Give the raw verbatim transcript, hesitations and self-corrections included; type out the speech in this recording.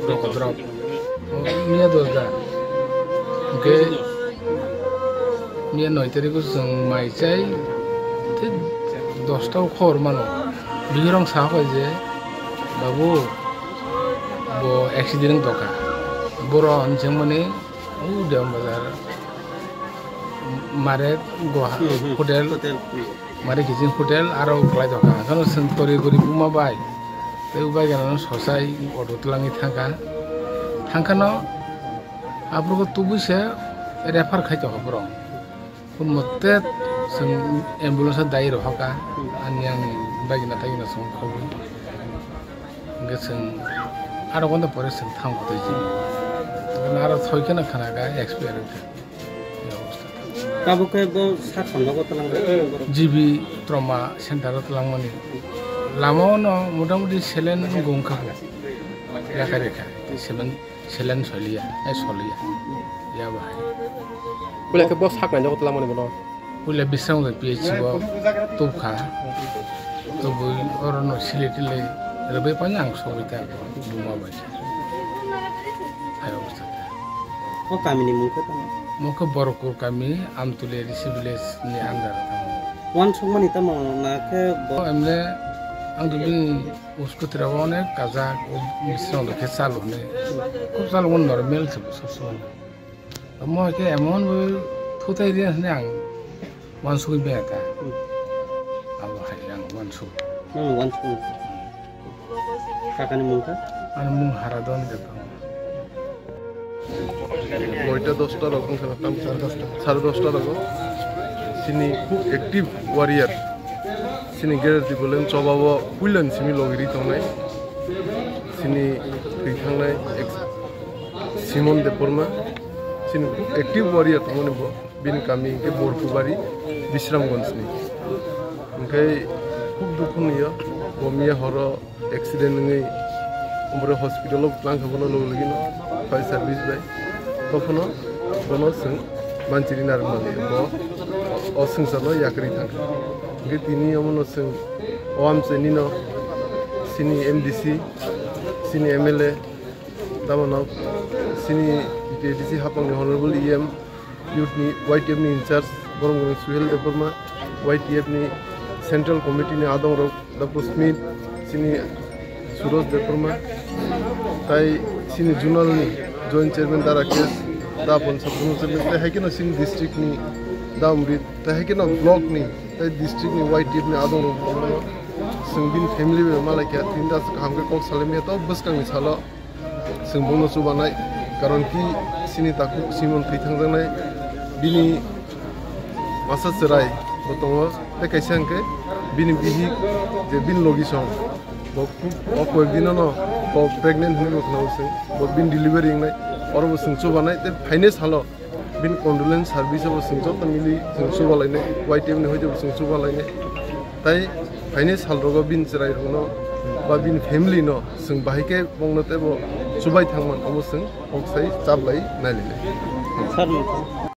Rok, rok. Miya dos da. Hwnkhe miya noi tarikh o chwng mai chai, tei dosta o khobor mano. Bihirong sa hokai je, "Babu, bo accident wng tongkha." Boro hinwi swngmani, "O Dewan Bazar, mare Goha Hmm, hmm. hotel." Hotel. Hmm. Mari kiching hotel aro kwlai tongkha. Hwnkhe chwng tori gori buma bai. Tei o bai gana no sosai auto twlangwi thangkha. Thangkha no aphuru tubui se refer khai tongkha borok. Kun mote chwng ambulance o dai rohorkha. Ani ang bai gana tai gana chwng khobwi. Hwnkhe chwng aro gonta pore chwng thang kotoi jini. Aro thoi kheno khana kha expire wngkha. Tabuk khe bo sak hamjago twlang rw. G B trauma center o twlangmani. Lama o no motamuti selen wngkha bo. Yakar yakar. Selen, selen soliya, ai soliya. Ya bahai. Puila khe bo sak hamjago twlangmani bono. Puila Bisramganj P H C o tubkha. Tubui oro no sili tili rwbai phano ang sogwi ta buma bai. Hai obostha ta. O kamini mung khe tamo? Mung khe Borokpur kami, Amtuli A D C village ni under o tamo. Uansukmani tamo na khe bo? O emle ang to bini uskuti rogo onek kajak, o Bisramganj khe chalo hwnwi. Khub chalo normal se sob somoi. Omo khe emon bo thutai ri hwnwi ang uansugwi bengkha. Hmm. Abo hai ang uansuk. Nang uansuk. Kakani mung kha? Ani mung Haradon Debbarma. Noita dosta rok wngkha tam sare dosta, sare dosta rogo. Chini khub active warrior. Chini Greater Tipraland chobao puilan simi logi ri tongnai. Chini thwi thangnai ex Simon Debbarma. Chini khub active warrior tongmani bo. Bini kami hwnkhe Borkubari, Bisramganj ni. Hwnkhe khub dukhu nio, bo miya horo accident wngwi umre hospital o twlang kha bono logi logi no fire service bai. Tokhono bono chwng manchiri narwk mali bo o swngcharno yakarwi thang kha. Hwnkhe tini omono chwng o amchaini no chini M D C, chini M L A, tamo no chini T T A D C hapang ni honorable E M, youth ni Y T F ni in charge Boromgana Suhel Debbarma, Y T F ni central committee ni adong rok Doctor Smith, chini Suraj Debbarma, tai chini zonal ni joint chairman Dara Kesh, da pon sub zonal chairman, tai hai kheno chini district ni da Amrit, tai hai kheno block ni, tai district ni Y T F ni adong rok, chwng bini family bai malai kha, tin da kaham khe kok salai maya, to bwskang ni salo. Chwng bono chubanai, karon ki chini takhuk Simon thwi thangjaknai, bini masa chwrai bo tongo, tei kaisa hwnkhe bini bihik je bini logi song, bo khub o koyek dino no bo pregnant hinwi bo khwnao chwng, bo bini delivery wngnai, oro bo chwng chubanai, tei phainai salo. Bini condolence service o bo chwng joto mili chwng chubalainai, Y T F ni hoite bo chwng chubalainai. Tai phainai sal rogo bini chwrai rokno ba bini family no chwng bahai khe bongno teibo chubai thangman obo chwng kok sai chaplai nailainai. Sir,